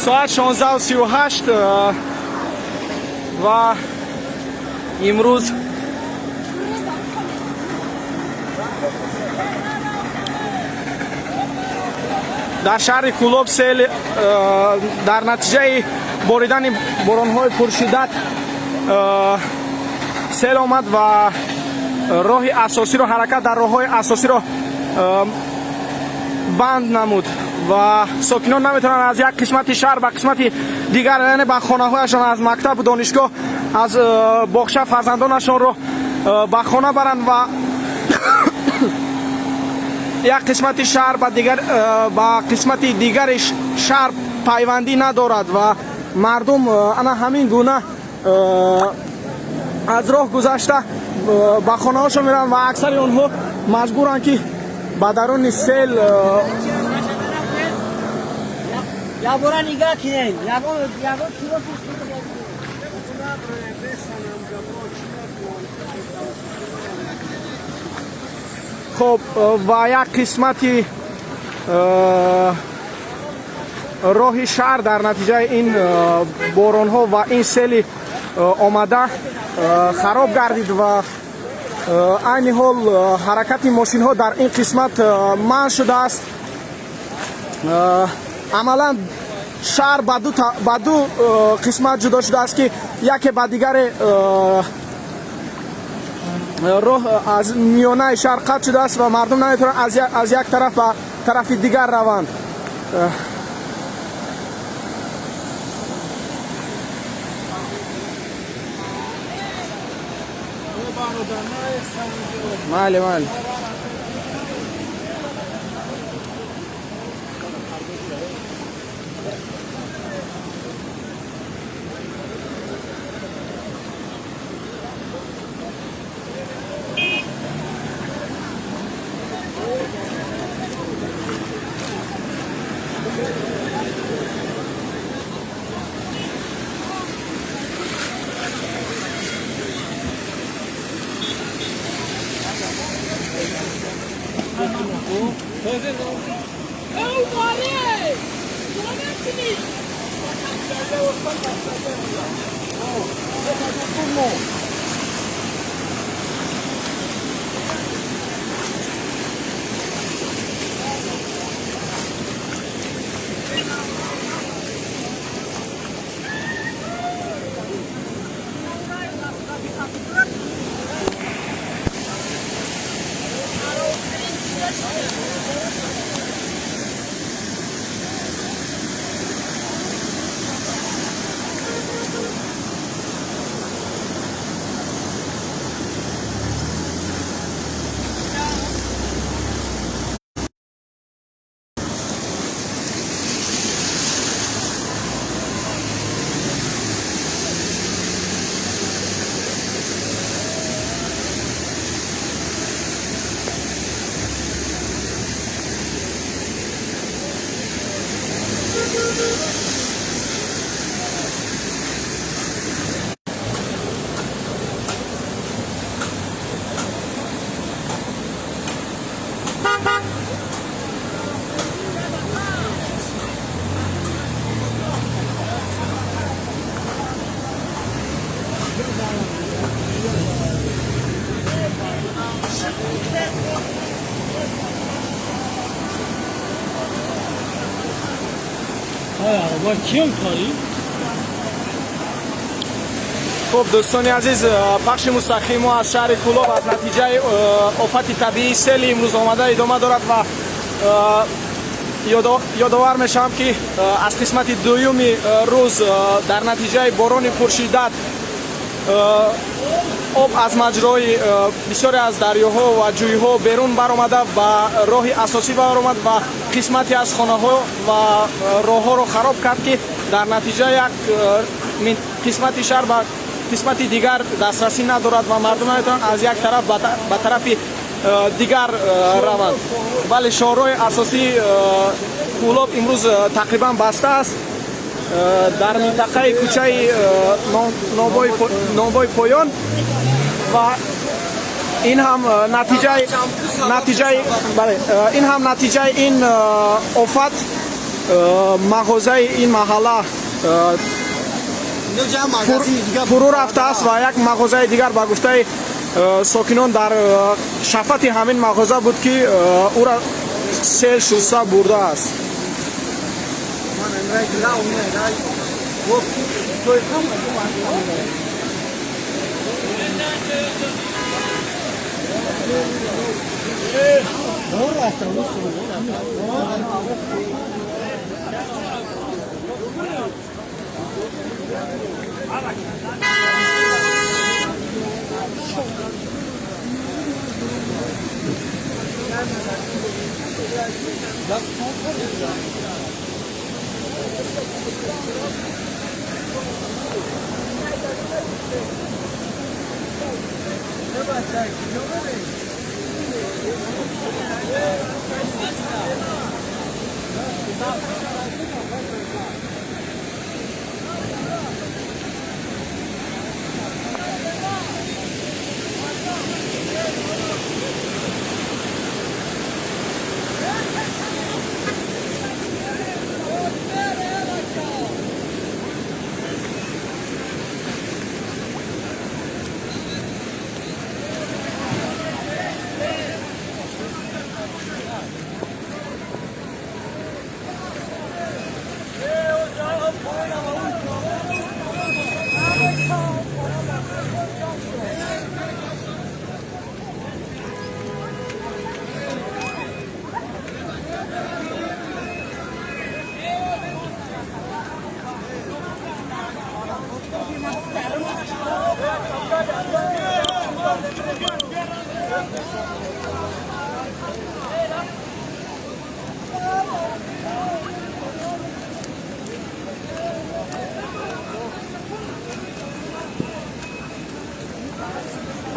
Соат 16:38 ва имрӯз дар шаҳри Кӯлоб сел дар натиҷаи боридани боронҳои пуршиддат сел омад ва роҳи асосиро, ҳаракат дар роҳҳои асосиро банд намуд ва сокинон наметавонанд аз як қисмати шаҳр ба қисмати дигар, яъне ба хонаҳояшон, аз мактабу донишгоҳ, аз боғча фарзандонашонро ба хона баранд ва як қисмати шаҳр ба дигар ба қисмати дигари шаҳр пайвандӣ надорад ва мардум ана ҳамин гуна аз роҳ гузашта ба хонаҳошон мераванд ва аксари онҳо маҷбуранд, ки ба даруни сел Ябора нигоҳ кинен. Ягон ягон кило. Хоб, ва як қисмати роҳи шаҳр дар натиҷаи ин боронҳо ва ин сели омада хароб гардид ва айни ҳол ҳаракати мошинҳо дар ин қисмат манъ шудааст. Амалан шаҳр ба ду қисмат ҷудо шудааст, ки яке ба дигаре роҳ аз миёнаи шаҳр қатъ шудааст ва мардум наметавонанд аз як тараф ба тарафи дигар раванд. Майли, майли. Ва кием кори? Хуб, дӯстони азиз, пахши мустақим мо аз шаҳри Кӯлоб аз натиҷаи офати табиии сели имрӯз омада идома дорад ва ёдовар мешавам, ки аз қисмати дуюми рӯз дар натиҷаи борони пуршиддат об аз маҷрои бисёре аз дарёҳо ва ҷӯйҳо берун баромада, ба роҳи асосӣ баромад ва қисмате аз хонаҳо ва роҳҳоро хароб кард, ки Дар натиҷа як қисмати шаҳр ба қисмати дигар дастрасӣ надорад ва мардум наметавонанд аз як тараф ба тарафи дигар раванд. Бале, шоҳроҳи асосии Кӯлоб имрӯз тақрибан баста аст. Дар минтақаи кӯчаи Нонвои Поён ва ин ҳам натиҷаи бале, ин ҳам натиҷаи ин офат, мағозаи ин маҳалла фурӯ рафтааст ва як мағозаи дигар, ба гуфтаи сокинон, дар шафати ҳамин мағоза буд, ки ӯра сел шуста бурдааст.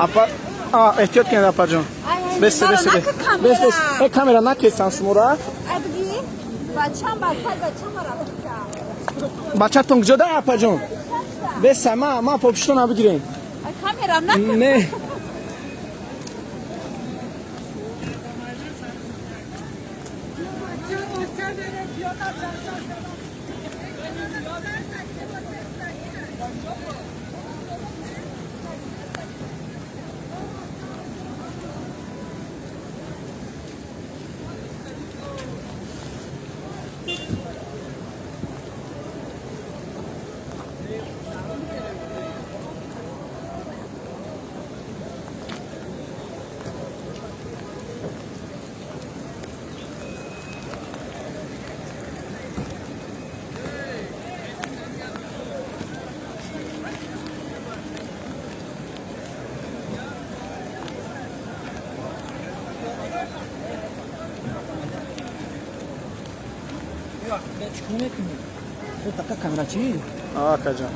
Апа, эҳтиёт кунед, апаҷон. Бес, бес, бес, бес. Э, камера накестам шуморо. Бачатон куҷо да, апаҷон? Беса, ма попиштона бигирем. Не. Акаҷон.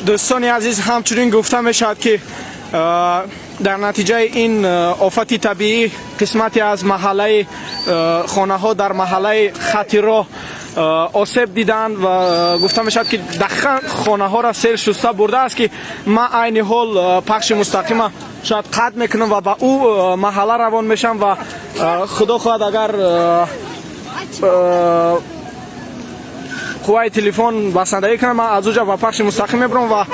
Дӯстони азиз, ҳамчунин гуфта мешавад, ки дар натиҷаи ин офати табиӣ қисмате аз маҳаллаи хонаҳо дар маҳаллаи Хатироҳ осеб диданд ва гуфта мешавад, ки дақиқан хонаҳоро сел шуста бурдааст, ки ман айни ҳол пахши мустақима шояд қатъ мекунам ва ба ӯ маҳалла равон мешавам ва худо хоҳад, агар қувваи телефон басандагӣ кунам, ман аз уҷа ба пахши мустақим мебурам ва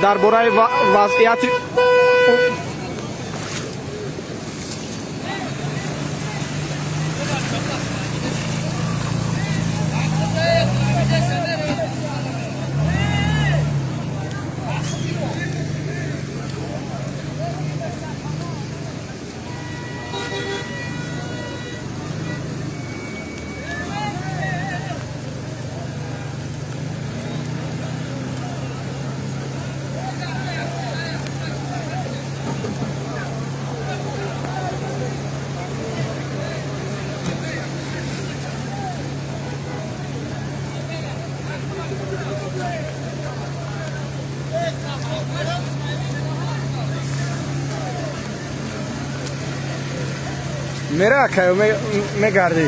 дар бораи вазъияти мера каю мегардӣ,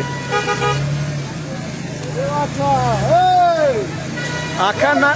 ака на.